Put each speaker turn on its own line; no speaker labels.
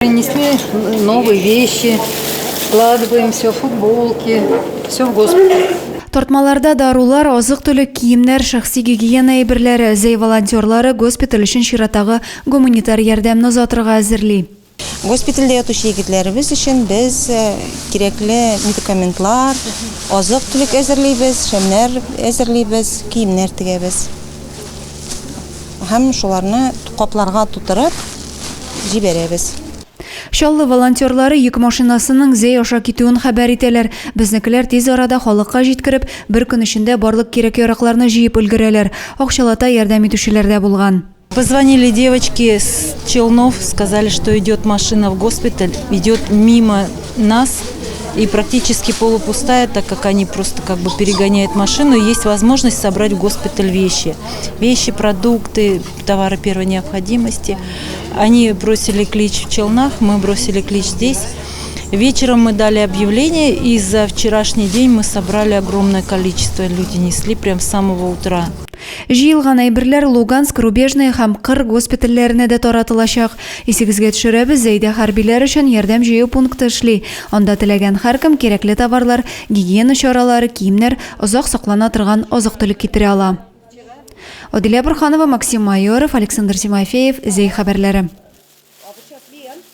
Принесли новые вещи, складываем все, футболки, все в госпиталь.
Тартмаларда дарулар, азык-төлек, киемнәр, шәхси гигиена әйберләре. Зәй волонтерлары госпиталь өчен чираттагы гуманитар ярдәмне озатырга әзерли.
Госпитальдә ятучы егетләребез өчен без кирәкле медикаментлар, азык-төлек әзерлибез, шәмнәр әзерлибез, киемнәр тегәбез. Һәм шуларны капларга тутырып җибәрәбез.
Чаллы волонтерлары йөк машинасының Зәй аша китүен хәбәр итәләр. Безнекеләр тиз арада халыкка җиткереп, бер көн эчендә барлык кирәк-яракларны җыеп өлгерәләр. Акчалата ярдәм итүчеләр дә булган.
Позвонили девочки с Челнов, сказали, что идет машина в госпиталь, идет мимо нас и практически полупустая, так как они просто как бы перегоняют машину, есть возможность собрать в госпиталь вещи. Вещи, продукты, товары первой необходимости. Они бросили клич в Челнах, мы бросили клич здесь. Вечером мы дали объявление, и за вчерашний день мы собрали огромное количество. Люди несли прям с самого утра.
Җыелган әйберләр Луганск, Рубежное һәм Кыр госпитальләренә дә таратылачак. Исегезгә төшерәбез, Зәйдә хәрбиләр өчен ярдәм җыю пункты эшли. Анда теләгән һәркем кирәкле товарлар, гигиена чаралары, киемнәр, озак саклана торган азык-төлек китерә ала. Адилә Борһанова, Максим Майоров, Александр Тимофеев, Зәй хәбәрләре.